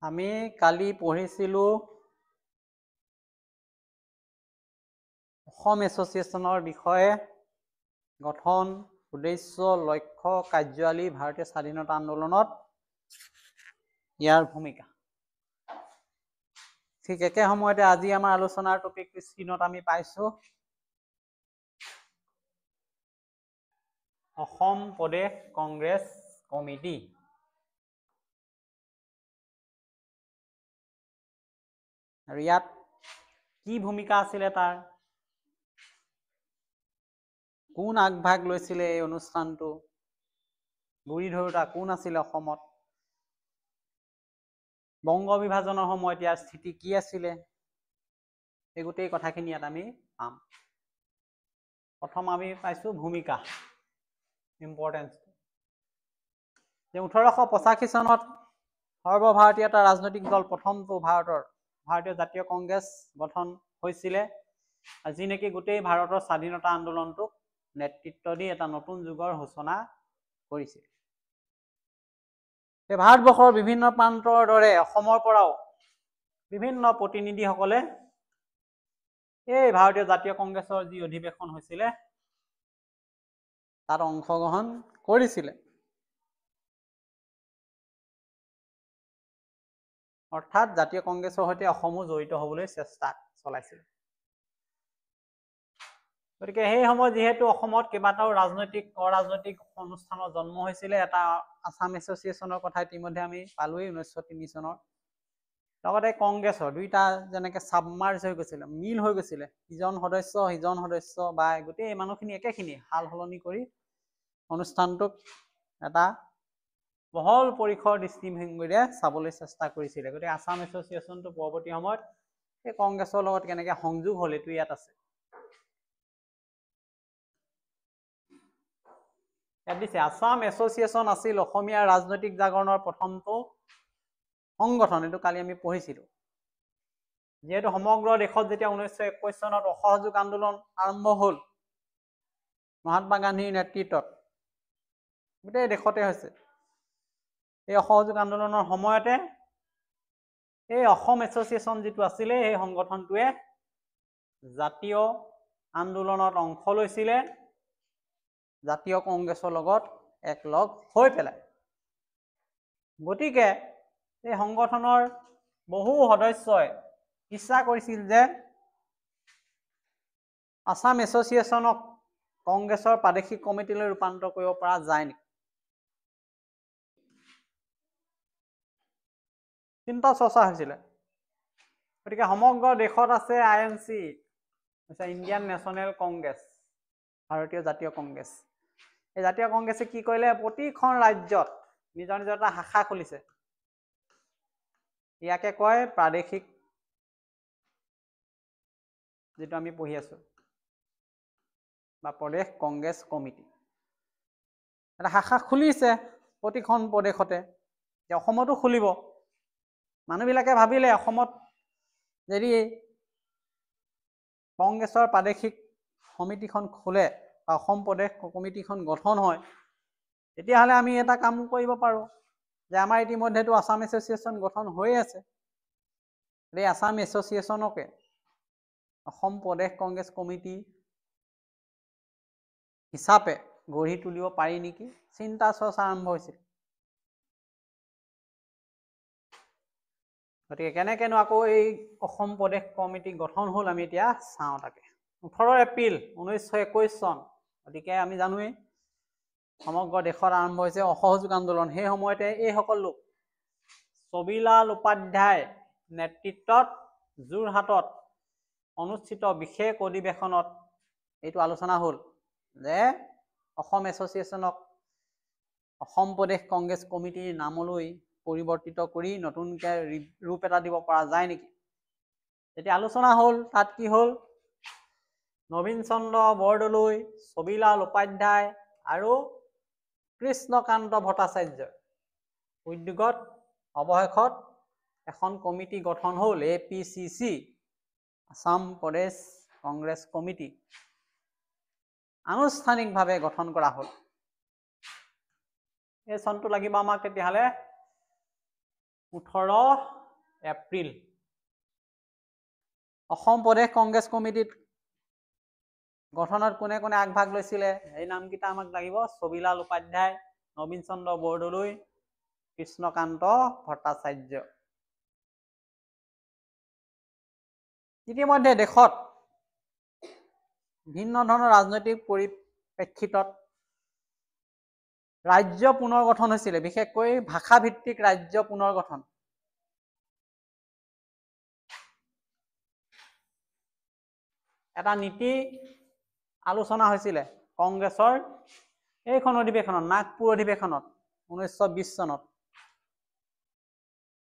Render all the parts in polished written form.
আমি কালি পঢ়িছিলোঁ অসম এছ'চিয়েশ্যনৰ বিষয়ে, গঠন, উদ্দেশ্য, লক্ষ্য, কাৰ্যাৱলী, ভাৰতীয় স্বাধীনতা আন্দোলনত ইয়াৰ ভূমিকা। ঠিক একে সময়তে আজি আমাৰ আলোচনাৰ টপিকটো স্ক্ৰীণত আমি পাইছোঁ, অসম প্ৰদেশ কংগ্ৰেছ কমিটি। আৰু ইয়াত কি ভূমিকা আছিলে তাৰ, কোন আগভাগ লৈছিলে এই অনুষ্ঠানটো, গুৰি ধৰোঁতা কোন আছিলে অসমত, বংগ বিভাজনৰ সময়ত ইয়াৰ স্থিতি কি আছিলে, এই গোটেই কথাখিনি ইয়াত আমি পাম। প্ৰথম আমি পাইছোঁ ভূমিকা, ইম্পৰ্টেঞ্চ। যে 1885 চনত সৰ্বভাৰতীয় এটা ৰাজনৈতিক দল প্ৰথমটো ভাৰতৰ ভাৰতীয় জাতীয় কংগ্ৰেছ গঠন হৈছিলে, যি নেকি গোটেই ভাৰতৰ স্বাধীনতা আন্দোলনটোক নেতৃত্ব দি এটা নতুন যুগৰ সূচনা কৰিছিল। এই ভাৰতবৰ্ষৰ বিভিন্ন প্ৰান্তৰ দৰে অসমৰ পৰাও বিভিন্ন প্ৰতিনিধিসকলে এই ভাৰতীয় জাতীয় কংগ্ৰেছৰ যি অধিৱেশন হৈছিলে তাত অংশগ্ৰহণ কৰিছিলে। অৰ্থাৎ জাতীয় কংগ্ৰেছৰ সৈতে অসমো জড়িত হ'বলৈ চেষ্টা চলাইছিল। গতিকে সেই সময়ত যিহেতু অসমত কেইবাটাও ৰাজনৈতিক অৰাজনৈতিক অনুষ্ঠানৰ জন্ম হৈছিলে, এটা আছাম এছ'চিয়েশ্যনৰ কথা ইতিমধ্যে আমি পালোৱেই 1903 চনৰ, লগতে কংগ্ৰেছৰ দুইটা যেনেকৈ ছাবমাৰ্জ হৈ গৈছিলে, মিল হৈ গৈছিলে, ইজন সদস্য সিজন সদস্য বা গোটেই মানুহখিনি একেখিনি সাল সলনি কৰি অনুষ্ঠানটোক এটা বহল পৰিসৰ দৃষ্টিভংগীৰে চাবলৈ চেষ্টা কৰিছিলে। গতিকে আছাম এছ'চিয়েশ্যনটো পৰৱৰ্তী সময়ত এই কংগ্ৰেছৰ লগত কেনেকৈ সংযোগ হ'ল এইটো ইয়াত আছে। ইয়াত দিছে আছাম এছ'চিয়েশ্যন আছিল অসমীয়া ৰাজনৈতিক জাগৰণৰ প্ৰথমটো সংগঠন, এইটো কালি আমি পঢ়িছিলোঁ। যিহেতু সমগ্ৰ দেশত যেতিয়া 1921 চনত অসহযোগ আন্দোলন আৰম্ভ হ'ল মহাত্মা গান্ধীৰ নেতৃত্বত, গোটেই দেশতে হৈছে। এই অসহযোগ আন্দোলনৰ সময়তে এই অসম এছ'চিয়েশ্যন যিটো আছিলে সেই সংগঠনটোৱে জাতীয় আন্দোলনত অংশ লৈছিলে, জাতীয় কংগ্ৰেছৰ লগত একলগ হৈ পেলাই। গতিকে এই সংগঠনৰ বহু সদস্যই ইচ্ছা কৰিছিল যে আছাম এছ'চিয়েশ্যনক কংগ্ৰেছৰ প্ৰাদেশিক কমিটিলৈ ৰূপান্তৰ কৰিব পৰা যায় নেকি, চিন্তা চৰ্চা হৈছিলে। গতিকে সমগ্ৰ দেশত আছে INC, Indian national Congress, ভাৰতীয় জাতীয় কংগ্ৰেছ। এই জাতীয় কংগ্ৰেছে কি কৰিলে, প্ৰতিখন ৰাজ্যত নিজৰ নিজৰ এটা শাখা খুলিছে, ইয়াকে কয় প্ৰাদেশিক, যিটো আমি পঢ়ি আছো, বা প্ৰদেশ কংগ্ৰেছ কমিটি। এটা শাখা খুলিছে প্ৰতিখন প্ৰদেশতে, অসমতো খুলিব। মানুহবিলাকে ভাবিলে অসমত যদি কংগ্ৰেছৰ প্ৰাদেশিক সমিতিখন খোলে বা অসম প্ৰদেশ কমিটিখন গঠন হয়, তেতিয়াহ'লে আমি এটা কাম কৰিব পাৰোঁ যে আমাৰ ইতিমধ্যেতো আছাম এছ'চিয়েশ্যন গঠন হৈয়ে আছে, এই আছাম এছ'চিয়েশ্যনকে অসম প্ৰদেশ কংগ্ৰেছ কমিটি হিচাপে গঢ়ি তুলিব পাৰি নেকি, চিন্তা চৰ্চা আৰম্ভ হৈছিল। গতিকে কেনেকৈনো আকৌ এই অসম প্ৰদেশ কমিটি গঠন হ'ল আমি এতিয়া চাওঁ তাকে। 18 এপ্ৰিল 1921 চন, গতিকে আমি জানোৱেই সমগ্ৰ দেশত আৰম্ভ হৈছে অসহযোগ আন্দোলন। সেই সময়তে এইসকল লোক ছবিলাল উপাধ্যায় নেতৃত্বত যোৰহাটত অনুষ্ঠিত বিশেষ অধিৱেশনত এইটো আলোচনা হ'ল যে অসম এছ'চিয়েশ্যনক অসম প্ৰদেশ কংগ্ৰেছ কমিটিৰ নামলৈ পৰিৱৰ্তিত কৰি নতুনকৈ ৰূপ এটা দিব পৰা যায় নেকি। যেতিয়া আলোচনা হ'ল তাত কি হ'ল, নবীন চন্দ্ৰ বৰদলৈ, ছবিলাল উপাধ্যায় আৰু কৃষ্ণকান্ত ভট্টাচাৰ্যৰ উদ্যোগত অৱশেষত এখন কমিটি গঠন হ'ল, APCC, Assam Pradesh Congress committee আনুষ্ঠানিকভাৱে গঠন কৰা হ'ল। এই চনটো লাগিব আমাক তেতিয়াহ'লে 18 এপ্ৰিল। অসম প্ৰদেশ কংগ্ৰেছ কমিটিত গঠনত কোনে কোনে আগভাগ লৈছিলে এই নামকেইটা আমাক লাগিব। ছবিলাল উপাধ্যায়, নবীন চন্দ্ৰ বৰদলৈ, কৃষ্ণকান্ত ভট্টাচাৰ্য। ইতিমধ্যে দেশত ভিন্ন ধৰণৰ ৰাজনৈতিক পৰিপ্ৰেক্ষিতত ৰাজ্য পুনৰ গঠন হৈছিলে, বিশেষকৈ ভাষাভিত্তিক ৰাজ্য পুনৰ গঠন। এটা নীতি আলোচনা হৈছিলে কংগ্ৰেছৰ এইখন অধিৱেশনত, নাগপুৰ অধিৱেশনত 1920 চনত।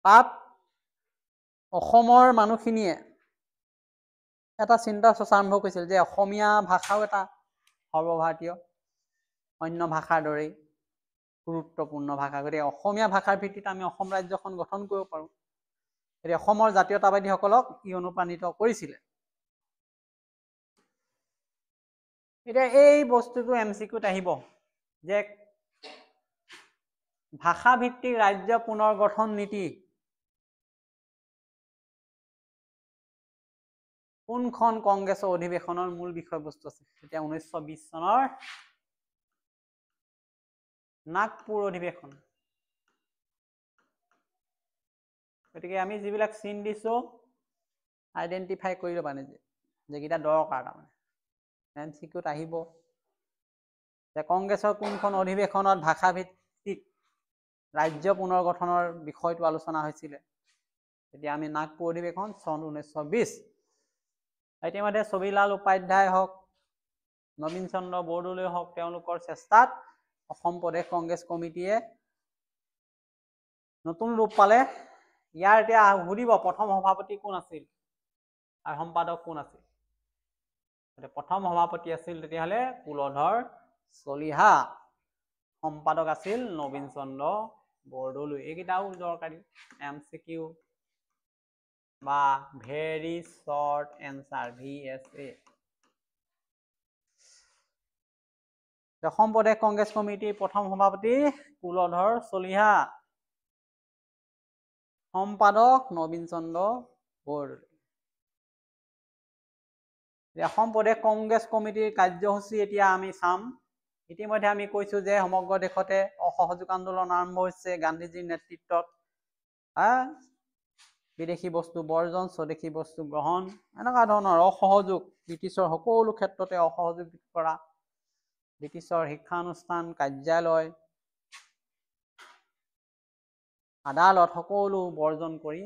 তাত অসমৰ মানুহখিনিয়ে এটা চিন্তা চৰ্চা আৰম্ভ কৰিছিল যে অসমীয়া ভাষাও এটা সৰ্বভাৰতীয় অন্য ভাষাৰ দৰেই গুৰুত্বপূৰ্ণ ভাষা, গতিকে অসমীয়া ভাষাৰ ভিত্তিত আমি অসম ৰাজ্যখন গঠন কৰিব পাৰোঁ। গতিকে অসমৰ জাতীয়তাবাদীসকলক ই অনুপ্ৰাণিত কৰিছিলে। এতিয়া এই বস্তুটো এম চি কিউত আহিব যে ভাষাভিত্তিক ৰাজ্য পুনৰ গঠন নীতি কোনখন কংগ্ৰেছৰ অধিৱেশনৰ মূল বিষয়বস্তু আছিল? তেতিয়া 1920 চনৰ নাগপুৰ অধিৱেশন। গতিকে আমি যিবিলাক চিন দিছো আইডেণ্টিফাই কৰি ল'বা নিজে, যিকেইটা দৰকাৰ। তাৰমানে এম চি কিউত আহিব যে কংগ্ৰেছৰ কোনখন অধিৱেশনত ভাষাভিত্তিক ৰাজ্য পুনৰ গঠনৰ বিষয়টো আলোচনা হৈছিলে। তেতিয়া আমি নাগপুৰ অধিৱেশন চন 1920। ইতিমধ্যে ছবিলাল উপাধ্যায় হওক, নবীন চন্দ্ৰ বৰদলৈ হওক, তেওঁলোকৰ চেষ্টাত অসম প্ৰদেশ কংগ্ৰেছ কমিটিয়ে নতুন ৰূপ পালে। ইয়াৰ এতিয়া সুধিব প্ৰথম সভাপতি কোন আছিল আৰু সম্পাদক কোন আছিল? প্ৰথম সভাপতি আছিল তেতিয়াহ'লে কুলধৰ চলিহা, সম্পাদক আছিল নবীন চন্দ্ৰ বৰদলৈ। এইকেইটাও দৰকাৰী এম চি কিউ বা very short answer VSA। Assam Pradesh Congress কমিটিৰ প্ৰথম সভাপতি কুলধৰ চলিহা, সম্পাদক নবীন চন্দ্ৰ বৰদলৈ। অসম প্ৰদেশ কংগ্ৰেছ কমিটিৰ কাৰ্যসূচী এতিয়া আমি চাম। ইতিমধ্যে আমি কৈছো যে সমগ্ৰ দেশতে অসহযোগ আন্দোলন আৰম্ভ হৈছে গান্ধীজীৰ নেতৃত্বত। বিদেশী বস্তু বৰ্জন, স্বদেশী বস্তু গ্ৰহণ, এনেকুৱা ধৰণৰ অসহযোগ, ব্ৰিটিছৰ সকলো ক্ষেত্ৰতে অসহযোগ কৰা, ব্ৰিটিছৰ শিক্ষানুষ্ঠান, কাৰ্যালয়, আদালত সকলো বৰ্জন কৰি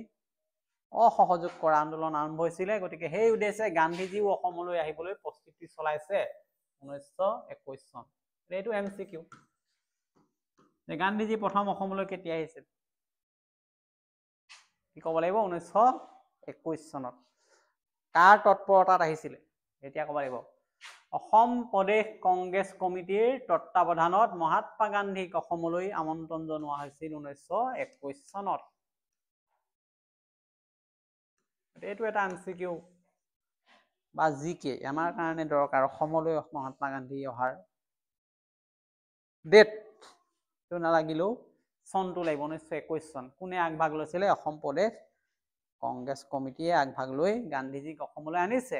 অসহযোগ কৰা আন্দোলন আৰম্ভ হৈছিলে। গতিকে সেই উদ্দেশ্যে গান্ধীজীও অসমলৈ আহিবলৈ প্ৰস্তুতি চলাইছে 1921 চন। এইটো এম চি কিউ যে গান্ধীজী প্ৰথম অসমলৈ কেতিয়া আহিছিল? কি ক'ব লাগিব? 1921 চনত। কাৰ তৎপৰতাত আহিছিলে? এতিয়া ক'ব লাগিব অসম প্ৰদেশ কংগ্ৰেছ কমিটিৰ তত্বাৱধানত মহাত্মা গান্ধীক অসমলৈ আমন্ত্ৰণ জনোৱা হৈছিল 1921 চনত। এইটো এটা এম চি কিউ বা জি কে আমাৰ কাৰণে দৰকাৰ, অসমলৈ মহাত্মা গান্ধী অহাৰ ডেটটো নালাগিলেও চনটো লাগিব, 1921 চন। কোনে আগভাগ লৈছিলে? অসম প্ৰদেশ কংগ্ৰেছ কমিটিয়ে আগভাগ লৈ গান্ধীজীক অসমলৈ আনিছে।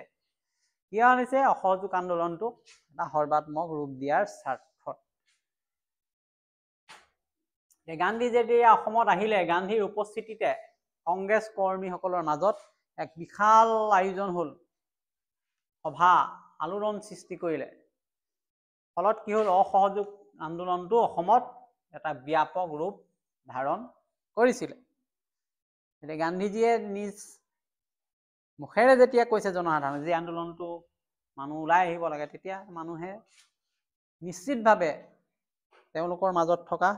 কিয় আনিছে? অসহযোগ আন্দোলনটোক এটা সৰ্বাত্মক ৰূপ দিয়াৰ স্বাৰ্থত। গান্ধী যেতিয়া অসমত আহিলে, গান্ধীৰ উপস্থিতিতে কংগ্ৰেছ কৰ্মীসকলৰ মাজত এক বিশাল আয়োজন হ'ল, সভা, আলোড়ন সৃষ্টি কৰিলে। ফলত কি হ'ল? অসহযোগ আন্দোলনটো অসমত এটা ব্যাপক ৰূপ ধাৰণ কৰিছিলে। এতিয়া গান্ধীজীয়ে নিজ মুখেৰে যেতিয়া কৈছে জনসাধাৰণ যে আন্দোলনটো মানুহ ওলাই আহিব লাগে, তেতিয়া মানুহে নিশ্চিতভাৱে তেওঁলোকৰ মাজত থকা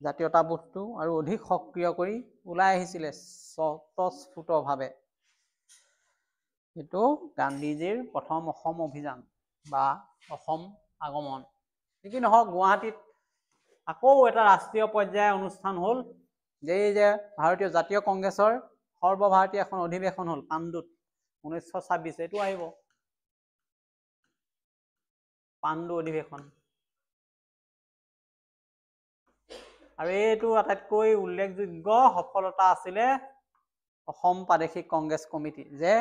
জাতীয়তাবোধটো আৰু অধিক সক্ৰিয় কৰি ওলাই আহিছিলে স্বতঃস্ফূৰ্তভাৱে। এইটো গান্ধীজীৰ প্ৰথম অসম অভিযান বা অসম আগমন। যি নহওক, গুৱাহাটীত আকৌ এটা ৰাষ্ট্ৰীয় পৰ্যায়ৰ অনুষ্ঠান হ'ল, যে এই যে ভাৰতীয় জাতীয় কংগ্ৰেছৰ সৰ্বভাৰতীয় এখন অধিৱেশন হ'ল পাণ্ডুত 1926। এইটো আহিব পাণ্ডু অধিৱেশন। আৰু এইটো আটাইতকৈ উল্লেখযোগ্য সফলতা আছিলে অসম প্ৰাদেশিক কংগ্ৰেছ কমিটি, যে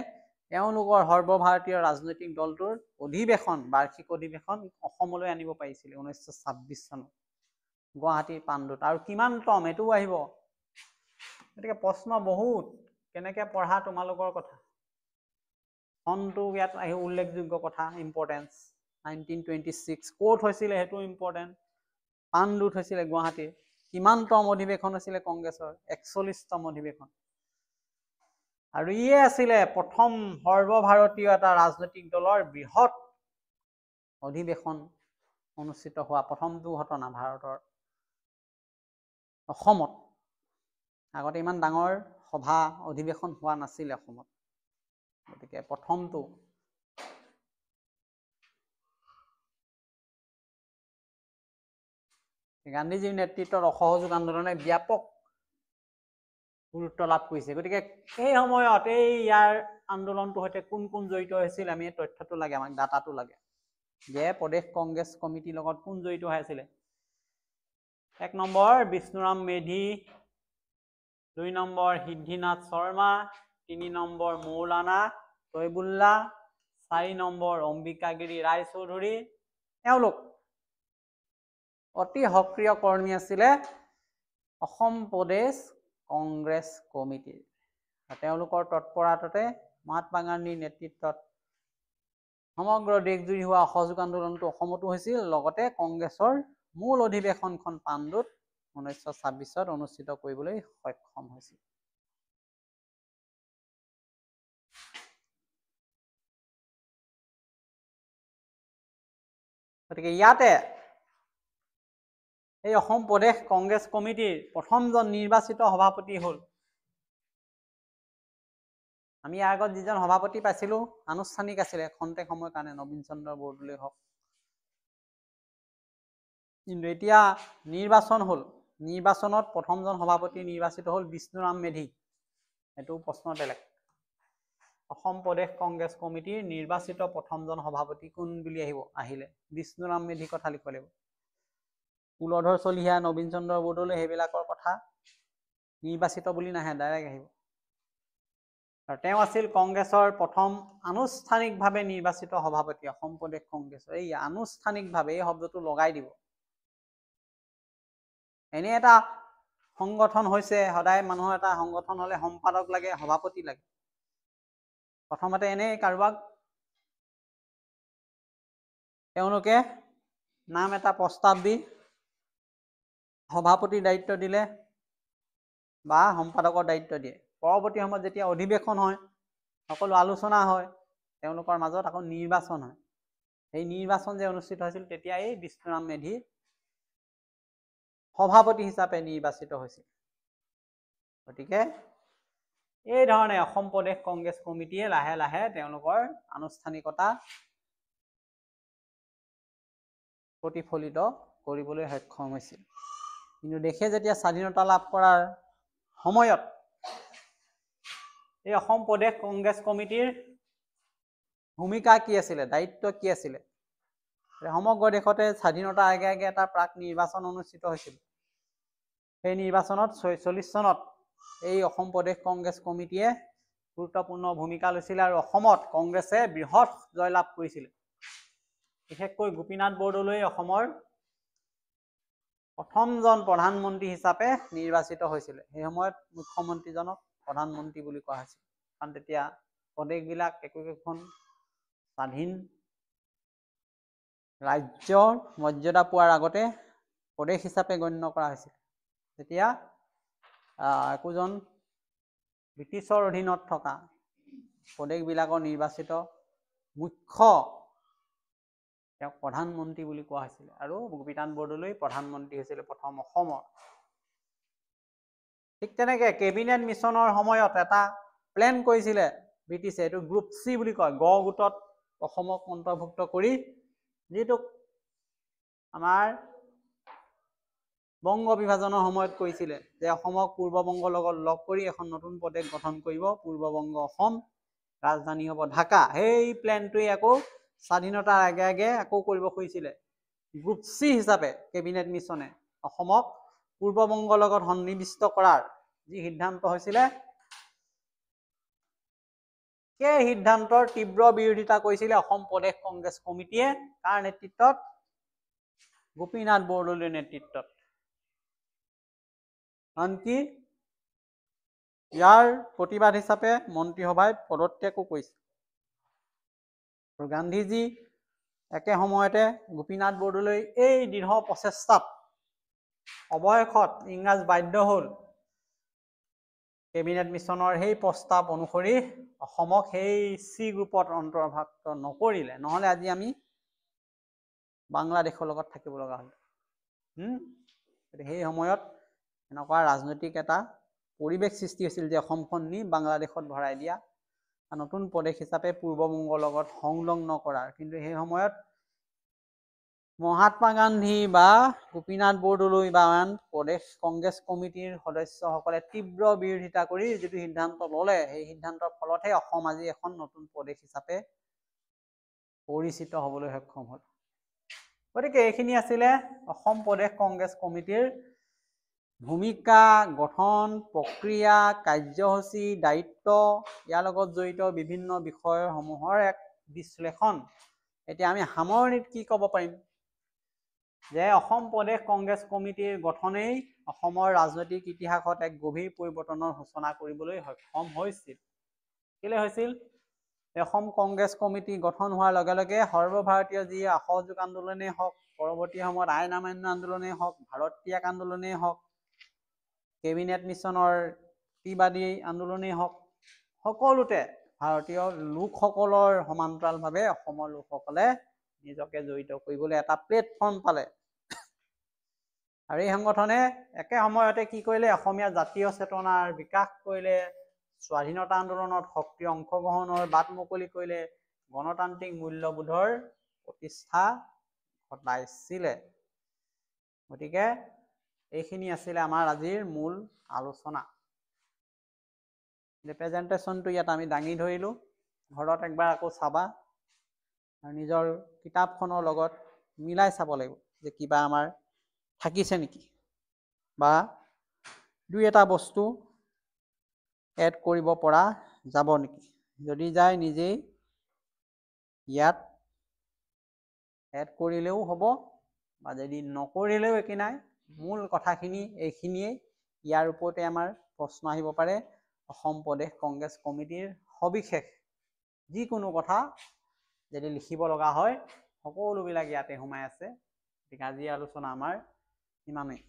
তেওঁলোকৰ সৰ্বভাৰতীয় ৰাজনৈতিক দলটোৰ অধিৱেশন, বাৰ্ষিক অধিৱেশন অসমলৈ আনিব পাৰিছিলে 1926 চনত গুৱাহাটীৰ পাণ্ডুত। আৰু কিমানতম এইটোও আহিব। গতিকে প্ৰশ্ন বহুত, কেনেকৈ পঢ়া তোমালোকৰ কথা। চনটো ইয়াত আহি উল্লেখযোগ্য কথা, ইম্পৰ্টেঞ্চ। 1926 ক'ত হৈছিলে সেইটো ইম্পৰ্টেণ্ট, পাণ্ডুত হৈছিলে গুৱাহাটীৰ। কিমানতম অধিৱেশন হৈছিলে কংগ্ৰেছৰ? 41তম অধিৱেশন। আৰু ইয়ে আছিলে প্ৰথম সৰ্বভাৰতীয় এটা ৰাজনৈতিক দলৰ বৃহৎ অধিৱেশন অনুষ্ঠিত হোৱা প্ৰথমটো ঘটনা ভাৰতৰ অসমত। আগতে ইমান ডাঙৰ সভা অধিৱেশন হোৱা নাছিলে অসমত, গতিকে প্ৰথমটো। গান্ধীজীৰ নেতৃত্বত অসহযোগ আন্দোলনে ব্যাপক গুৰুত্ব লাভ কৰিছে। গতিকে সেই সময়ত এই ইয়াৰ আন্দোলনটোৰ সৈতে কোন কোন জড়িত হৈছিল আমি এই তথ্যটো লাগে, আমাক ডাটাটো লাগে যে প্ৰদেশ কংগ্ৰেছ কমিটিৰ লগত কোন জড়িত হৈ আছিলে। 1 number Bishnuram Medhi, 2 number Siddhinath Sharma, 3 number Maulana Taibullah, 4 number Ambikagiri Raichoudhury. এওঁলোক অতি সক্ৰিয় কৰ্মী আছিলে অসম প্ৰদেশ কংগ্ৰেছ কমিটিৰ। তেওঁলোকৰ তৎপৰতাতে মহাত্মা গান্ধীৰ নেতৃত্বত সমগ্ৰ দেশজুৰি হোৱা অসহযোগ আন্দোলনটো অসমতো হৈছিল। লগতে কংগ্ৰেছৰ মূল অধিৱেশনখন পাণ্ডুত 1926ত অনুষ্ঠিত কৰিবলৈ সক্ষম হৈছিল। গতিকে ইয়াতে এই অসম প্ৰদেশ কংগ্ৰেছ কমিটিৰ প্ৰথমজন নিৰ্বাচিত সভাপতি হ'ল, আমি ইয়াৰ আগত যিজন সভাপতি পাইছিলোঁ আনুষ্ঠানিক আছিলে খন্তেক সময়ৰ কাৰণে, নবীন চন্দ্ৰ বৰদলৈ হওক। কিন্তু এতিয়া নিৰ্বাচন হ'ল, নিৰ্বাচনত প্ৰথমজন সভাপতি নিৰ্বাচিত হ'ল বিষ্ণুৰাম মেধি। এইটো প্ৰশ্ন বেলেগ। অসম প্ৰদেশ কংগ্ৰেছ কমিটিৰ নিৰ্বাচিত প্ৰথমজন সভাপতি কোন বুলি আহিব, আহিলে বিষ্ণুৰাম মেধি কথা লিখিব লাগিব। কুলধৰ চলিহা, নবীন চন্দ্ৰ বৰদলৈ সেইবিলাকৰ কথা নিৰ্বাচিত বুলি নাহে, ডাইৰেক্ট আহিব। আৰু তেওঁ আছিল কংগ্ৰেছৰ প্ৰথম আনুষ্ঠানিকভাৱে নিৰ্বাচিত সভাপতি অসম প্ৰদেশ কংগ্ৰেছৰ। এই আনুষ্ঠানিকভাৱে এই শব্দটো লগাই দিব। এনে এটা সংগঠন হৈছে, সদায় মানুহৰ এটা সংগঠন হ'লে সম্পাদক লাগে, সভাপতি লাগে। প্ৰথমতে এনেই কাৰোবাক তেওঁলোকে নাম এটা প্ৰস্তাৱ দি সভাপতিৰ দায়িত্ব দিলে বা সম্পাদকৰ দায়িত্ব দিয়ে। পৰৱৰ্তী সময়ত যেতিয়া অধিৱেশন হয়, সকলো আলোচনা হয়, তেওঁলোকৰ মাজত আকৌ নিৰ্বাচন হয়। সেই নিৰ্বাচন যে অনুষ্ঠিত হৈছিল তেতিয়া এই বিষ্ণুৰাম মেধি সভাপতি হিচাপে নিৰ্বাচিত হৈছিল। গতিকে এই ধৰণে অসম প্ৰদেশ কংগ্ৰেছ কমিটিয়ে লাহে লাহে তেওঁলোকৰ আনুষ্ঠানিকতা প্ৰতিফলিত কৰিবলৈ সক্ষম হৈছিল। কিন্তু দেশে যেতিয়া স্বাধীনতা লাভ কৰাৰ সময়ত এই অসম প্ৰদেশ কংগ্ৰেছ কমিটিৰ ভূমিকা কি আছিলে, দায়িত্ব কি আছিলে? সমগ্ৰ দেশতে স্বাধীনতাৰ আগে আগে এটা প্ৰাক নিৰ্বাচন অনুষ্ঠিত হৈছিল। সেই নিৰ্বাচনত 46 চনত এই অসম প্ৰদেশ কংগ্ৰেছ কমিটিয়ে গুৰুত্বপূৰ্ণ ভূমিকা লৈছিল আৰু অসমত কংগ্ৰেছে বৃহৎ জয়লাভ কৰিছিল। বিশেষকৈ গোপীনাথ বৰদলৈ অসমৰ প্ৰথমজন প্ৰধানমন্ত্ৰী হিচাপে নিৰ্বাচিত হৈছিলে। সেই সময়ত মুখ্যমন্ত্ৰীজনক প্ৰধানমন্ত্ৰী বুলি কোৱা হৈছিল, কাৰণ তেতিয়া প্ৰদেশবিলাক একো একোখন স্বাধীন ৰাজ্যৰ মৰ্যাদা পোৱাৰ আগতে প্ৰদেশ হিচাপে গণ্য কৰা হৈছিল। তেতিয়া একোজন ব্ৰিটিছৰ অধীনত থকা প্ৰদেশবিলাকৰ নিৰ্বাচিত মুখ্য তেওঁক প্ৰধানমন্ত্ৰী বুলি কোৱা হৈছিলে আৰু গোপীনাথ বৰদলৈ প্ৰধানমন্ত্ৰী হৈছিলে প্ৰথম অসমৰ। ঠিক তেনেকে কেবিনেট মিছনৰ সময়ত এটা প্লেন কৰিছিলে ব্ৰিটিছে, এইটো গ্ৰুপ চি বুলি কয়, গ গোটত অসমক অন্তৰ্ভুক্ত কৰি যিটোক আমাৰ বংগ বিভাজনৰ সময়ত কৈছিলে যে অসমক পূৰ্ববংগৰ লগত লগ কৰি এখন নতুন প্ৰদেশ গঠন কৰিব, পূৰ্ববংগ অসম, ৰাজধানী হ'ব ঢাকা। সেই প্লেনটোৱে আকৌ স্বাধীনতাৰ আগে আগে আকৌ কৰিব খুজিছিলে গ্ৰুপ চি হিচাপে কেবিনেট মিছনে অসমক পূৰ্ববংগৰ লগত সন্নিৱিষ্ট কৰাৰ যি সিদ্ধান্ত হৈছিলে, সেই সিদ্ধান্তৰ তীব্ৰ বিৰোধিতা কৰিছিলে অসম প্ৰদেশ কংগ্ৰেছ কমিটিয়ে। কাৰ নেতৃত্বত? গোপীনাথ বৰদলৈৰ নেতৃত্বত। আনকি ইয়াৰ প্ৰতিবাদ হিচাপে মন্ত্ৰীসভাই পদত্যাগো কৰিছে। আৰু গান্ধীজী একে সময়তে গোপীনাথ বৰদলৈ এই দৃঢ় প্ৰচেষ্টাত অৱশেষত ইংৰাজ বাধ্য হ'ল কেবিনেট মিছনৰ সেই প্ৰস্তাৱ অনুসৰি অসমক সেই চি গ্ৰুপত অন্তৰ্ভুক্ত নকৰিলে, নহ'লে আজি আমি বাংলাদেশৰ লগত থাকিব লগা হ'ল। সেই সময়ত এনেকুৱা ৰাজনৈতিক এটা পৰিৱেশ সৃষ্টি হৈছিল যে অসমখন নি বাংলাদেশত ভৰাই দিয়া, নতুন প্ৰদেশ হিচাপে পূৰ্ববংগৰ লগত সংলগ্ন কৰাৰ। কিন্তু সেই সময়ত মহাত্মা গান্ধী বা গোপীনাথ বৰদলৈ বা আন প্ৰদেশ কংগ্ৰেছ কমিটিৰ সদস্যসকলে তীব্ৰ বিৰোধিতা কৰি যিটো সিদ্ধান্ত ল'লে, সেই সিদ্ধান্তৰ ফলতহে অসম আজি এখন নতুন প্ৰদেশ হিচাপে পৰিচিত হ'বলৈ সক্ষম হ'ল। গতিকে এইখিনি আছিলে অসম প্ৰদেশ কংগ্ৰেছ কমিটিৰ ভূমিকা, গঠন প্ৰক্ৰিয়া, কাৰ্যসূচী, দায়িত্ব, ইয়াৰ লগত জড়িত বিভিন্ন বিষয়সমূহৰ এক বিশ্লেষণ। এতিয়া আমি সামৰণিত কি ক'ব পাৰিম যে অসম প্ৰদেশ কংগ্ৰেছ কমিটিৰ গঠনেই অসমৰ ৰাজনৈতিক ইতিহাসত এক গভীৰ পৰিৱৰ্তনৰ সূচনা কৰিবলৈ সক্ষম হৈছিল। কেলৈ হৈছিল? অসম কংগ্ৰেছ কমিটি গঠন হোৱাৰ লগে লগে সৰ্বভাৰতীয় যি অসহযোগ আন্দোলনেই হওক, পৰৱৰ্তী সময়ত আইন অমান্য আন্দোলনেই হওক, ভাৰত ত্যাগ আন্দোলনেই হওক, কেবিনেট মিছনৰ প্ৰতিবাদী আন্দোলনেই হওক, সকলোতে ভাৰতীয় লোকসকলৰ সমান্তৰালভাৱে অসমৰ লোকসকলে নিজকে জড়িত কৰিবলৈ এটা প্লেটফৰ্ম পালে। আৰু এই সংগঠনে একে সময়তে কি কৰিলে? অসমীয়া জাতীয় চেতনাৰ বিকাশ কৰিলে, স্বাধীনতা আন্দোলনত সক্ৰিয় অংশগ্ৰহণৰ বাট মুকলি কৰিলে, গণতান্ত্ৰিক মূল্যবোধৰ প্ৰতিষ্ঠা ঘটাইছিলে। গতিকে এইখিনি আছিলে আমাৰ আজিৰ মূল আলোচনা। প্ৰেজেণ্টেশ্যনটো ইয়াত আমি দাঙি ধৰিলোঁ। ঘৰত একবাৰ আকৌ চাবা আৰু নিজৰ কিতাপখনৰ লগত মিলাই চাব লাগিব যে কিবা আমাৰ থাকিছে নেকি বা দুই এটা বস্তু এড কৰিব পৰা যাব নেকি। যদি যায় নিজেই ইয়াত এড কৰিলেও হ'ব বা যদি নকৰিলেও একো নাই। মূল কথাখিনি এইখিনিয়েই। ইয়াৰ ওপৰতে আমাৰ প্ৰশ্ন আহিব পাৰে। অসম প্ৰদেশ কংগ্ৰেছ কমিটিৰ সবিশেষ যিকোনো কথা যদি লিখিব লগা হয়, সকলোবিলাক ইয়াতে সোমাই আছে। গতিকে আজি আলোচনা আমাৰ ইমানেই।